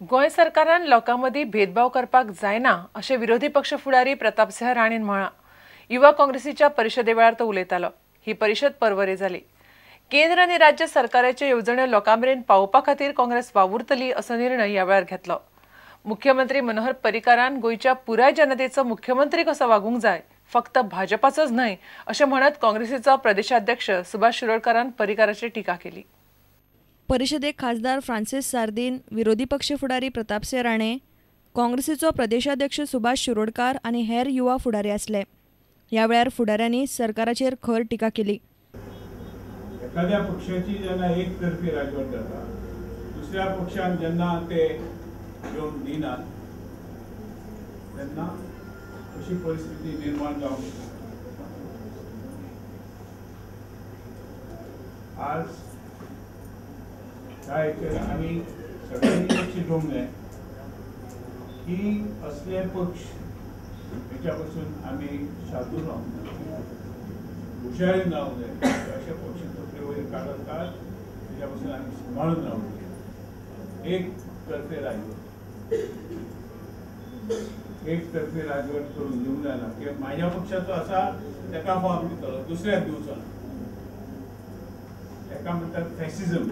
गोंय सरकारान लोकां मदीं भेदभाव करपाक जायना अशें विरोधी पक्ष फुडारी प्रतापसिंह राणेन म्हळां. युवा काँग्रेसीच्या परिशदे वेळार तो उलयतालो. ही परिशद परवरी जाली. केंद्र आनी राज्य सरकाराच्यो येवजण्यो लोकां मेरेन पावोवपा खातीर काँग्रेस वावुरतली असो निर्णय ह्या वेळार घेतलो. मुख्यमंत्री मनोहर पर्रीकारान गोंयच्या पुराय जनतेचो मुख्यमंत्री कसो वागूंक जाय, फक्त भाजपाचोच न्हय अशें म्हणत काँग्रेसीचो प्रदेशाध्यक्ष सुभाष शिरोडकारान पर्रीकाराचेर टिका केली. परिशदेक खासदार फ्रांसीस सार्दीन, विरोधी पक्ष फुडारी प्रतापसिंह राणे, काँग्रेसीचो प्रदेशाध्यक्ष सुभाष शिरोडकार आनी हेर युवा फुडारी आसले. ह्या वेळार फुडाऱ्यांनी सरकाराचेर खर टिका केली. एखाद्या पक्षाची जेन्ना एकतर्फी राजवट जाता, दुसऱ्या पक्षान जेन्ना ते घेवन दिनात तेन्ना अशी परिस्थिती निर्माण जावंक शकता. आज ह्या हेचेर आमी सगळ्यांनी लक्ष दिवंक जाय की असले पक्ष हेच्या पासून आमी शादूर रावंक जाय, हुशारीन रावंक जाय. अशे पक्ष तकले वयर काडतात तेच्या पासून आमी सांबाळून रावंक जाय. एक तर्फे राजवट, एक तर्फे राजवट करून दिवंक जायना की म्हाज्या पक्षाचो आसा तेका फॉर्म दितलो, दुसऱ्याक दिवचो ना. तेका म्हणटात फॅसिझम.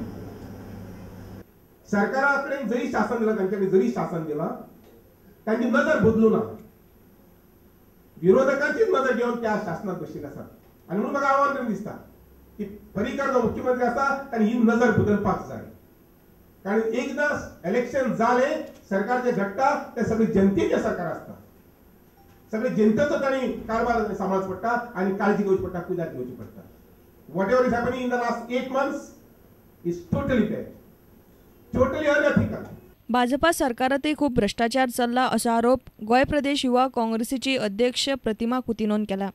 सरकारा कडेन जरी शासन दिलां, तांच्याकडे जरी शासन दिलां, तांची नजर बदलू ना, विरोधकांचीच नजर घेवन त्या शासनात बशिल्ले आसात. आनी म्हणून म्हाका आव्हान करून दिसता की पर्रीकार जो मुख्यमंत्री आसा ताणें ही नजर बदलपाक जाय. कारण एकदां इलेक्शन जालें, सरकार जें घडटा तें सगळें जनतेचें सरकार आसता, सगळे जनतेचो तांणी कारभार सांबाळचो पडटा आनी काळजी घेवची पडटा, कुदाद घेवची पडटा. Whatever is happening in the last 8 months is totally bad, totally unethical. Bhajpa सरकारांतय खूब भ्रष्टाचार चल्ला असो आरोप गोंय प्रदेश युवा काँग्रेसीची अध्यक्ष प्रतिमा कुतिनोन केला.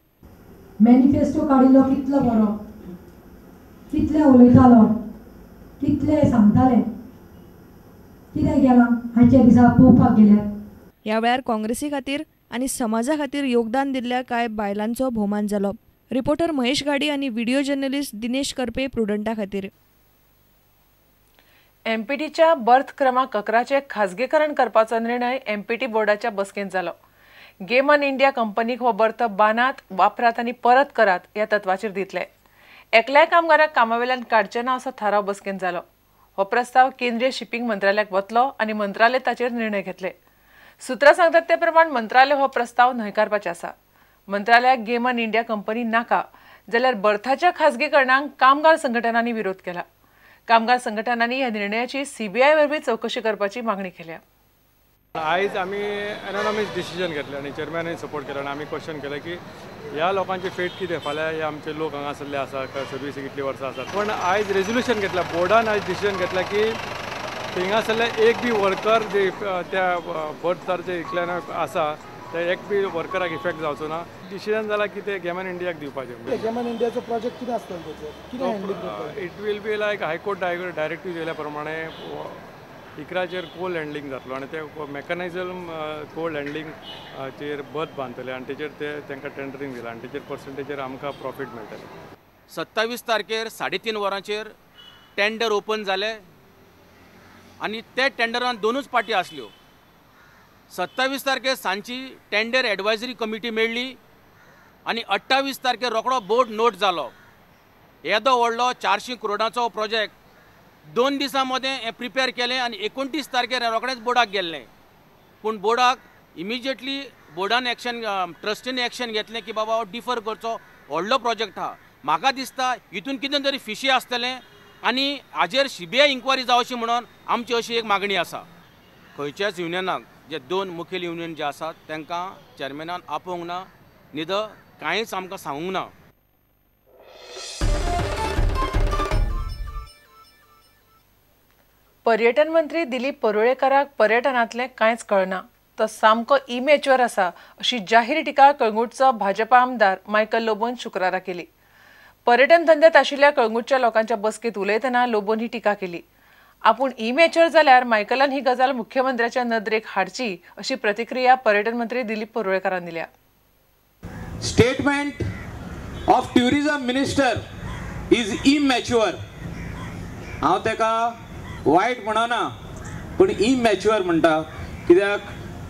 मॅनिफेस्टो काडिल्लो कितलो बरो, कितले उलयतालो, कितले सांगताले, कितें केलां हाच्या दिसा पळोवपाक गेल्यार. ह्या वेळार काँग्रेसी खातीर आनी समाजा खातीर योगदान दिल्ल्या कांय बायलांचो भोवमान जालो. रिपोर्टर महेश गाडी आनी व्हिडिओ जर्नलिस्ट दिनेश करपे प्रुडंटा खातीर. एमपीटीच्या बर्थ क्रमांक 11चें खाजगीकरण करपाचो निर्णय एमपीटी बोर्डाच्या बसकेंत जालो. गेमन इंडिया कंपनीक हो बर्थ बांदात, वापरात आनी परत करात ह्या तत्वाचेर दितले. एकल्याय कामगाराक कामावेल्यान काडचे ना असो थाराव बसकेंत जालो. हो प्रस्ताव केंद्रीय शिपिंग मंत्रालयाक वतलो आनी मंत्रालय ताचेर निर्णय घेतले. सुत्रां सांगतात ते प्रमाण मंत्रालय हो प्रस्ताव न्हयकारपाचें आसा. मंत्रालयाक गेमन इंडिया कंपनी नाका जाल्यार बर्थाच्या खाजगीकरणाक कामगार संघटनांनी विरोध केला. कामगार संघटनांनी ह्या निर्णयाची सीबीआय वरवीं चवकशी करपाची मागणी केल्या. आयज आमी एनोनॉमस डिसिजन घेतलें आनी चेअरमॅनान सपोर्ट केलो आनी आमी क्वेश्चन केलें की ह्या लोकांची फेट कितें, फाल्यां हे आमचे लोक हांगासरले आसा, सर्वीस कितली वर्सां आसात. पूण आयज रेजोल्युशन घेतलां, बोर्डान आयज डिसिजन घेतलां की थिंगासरले एक बी वर्कर जे त्या बर्थार इतल्यान आसा ते एक बी वर्कराक इफेक्ट जावचो ना. डिसिजन जाला की ते गेमन इंडियाक दिवपाचें. गेमन इंडियाचो प्रोजेक्ट कितें आसतलो ताचेर, कितें हँडलिंग करतले? It will be like high court directive दिल्या प्रमाणे 11चेर कोल हँडलिंग जातलो आनी ते मेकॅनिझम कोल हँडलिंग चेर बर्थ बांदतले आनी तेचेर ते तांकां टेंडरींग दिलां आनी तेचेर पर्संटेजीर आमकां प्रॉफीट मेळटलें. 27 तारखेर 3:30 वरांचेर टेंडर ओपन जाले आनी ते टेंडरान दोनूच पार्टी आसल्यो. 27 तारखेर सांजची टेंडर एडवायजरी कमिटी मेळ्ळी आनी 28 तारखेर रोखडो बोर्ड नोट जालो. येदो व्हडलो 400 करोडाचो प्रोजेक्ट 2 दिसां मदें हें प्रिपेर केलें आनी 29 तारखेर हें रोखडेंच बोर्डाक गेल्लें. पूण बोर्डाक इमिजिएटली बोर्डान एक्शन, ट्रस्टीन एक्शन घेतलें की बाबा हो डिफर करचो, व्हडलो प्रोजेक्ट आहा. म्हाका दिसता हितून कितें तरी फिशी आसतलें आनी हाजेर सीबीआय इन्क्वायरी जावची म्हणून आमची अशी एक मागणी आसा. खंयच्याच युनियनाक, जे 2 मुखेल युनियन जे आसात तांकां चेअरमॅनान आपोवंक ना, निद कांयच आमकां सांगूंक ना. पर्यटन मंत्री दिलीप परुळेकराक पर्यटनांतलें कांयच कळना, तो सामको इमॅच्युअर आसा अशी जाहीर टिका कळंगूटचो भाजपा आमदार मायकल लोबोन शुक्रारा केली. पर्यटन धंद्यात आशिल्ल्या कळंगूटच्या लोकांच्या बसकेंत उलयतना लोबोन ही टिका केली. आपूण इमॅच्युअर जाल्यार मायकलान ही गजाल मुख्यमंत्र्याच्या नदरेक हाडची अशी प्रतिक्रिया पर्यटन मंत्री दिलीप परुळेकरान दिल्या. Statement of tourism minister is immature. हांव ताका वायट म्हणना, पूण इमॅच्युअर म्हणटा, कित्याक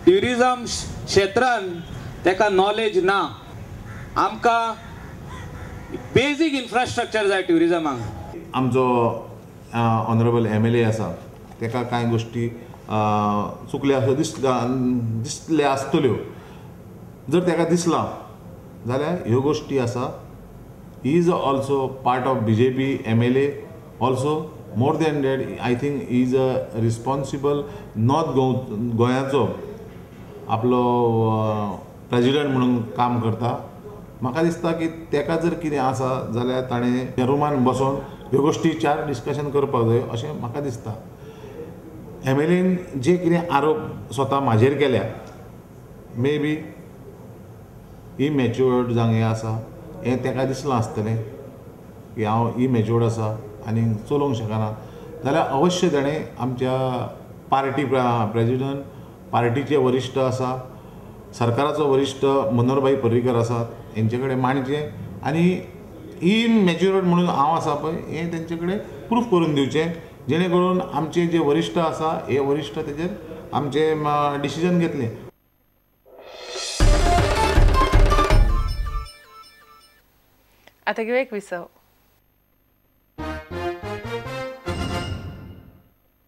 ट्युरिजम क्षेत्रान तेका नॉलेज ना. आमकां बेजीक इन्फ्रास्ट्रक्चर जाय ट्युरिजमाक. आमचो ऑनरेबल MLA आसा तेका कांय गोश्टी चुकल्या अशो दिसल्या आसतल्यो. जर तेका दिसलां जाल्यार ह्यो गोश्टी आसा. He is also part of BJP MLA also. More than that I think he is a responsible north गोंयाचो आपलो प्रेजिडंट म्हणून काम करता. म्हाका दिसता की तेका जर कितें आसा जाल्यार ताणें रुमान बसोन ह्यो गोश्टी चार डिस्कशन करपाक जाय अशें म्हाका दिसता. MLAन जे कितें आरोप स्वता म्हाजेर केल्या मे बी इमॅच्युअर्ड जावं हें आसा हें तेका दिसलां आसतलें की हांव इमॅच्युअर्ड आसा आनी चलोवंक शकना, जाल्यार अवश्य ताणें आमच्या पार्टी प्रेजिडंट, पार्टीचे वरिश्ठ आसा, सरकाराचो वरिश्ठ मनोहरभाई पर्रीकर आसात, हेंचे कडेन मांडचें आनी इमॅच्युअर्ड म्हणून हांव आसा पळय हें तेंचे कडेन प्रूफ करून दिवचें, जेणे करून आमचे जे वरिश्ठ आसा हे वरिश्ठ तेजेर आमचे डिसिजन घेतले. आतां घेवया एक विसव.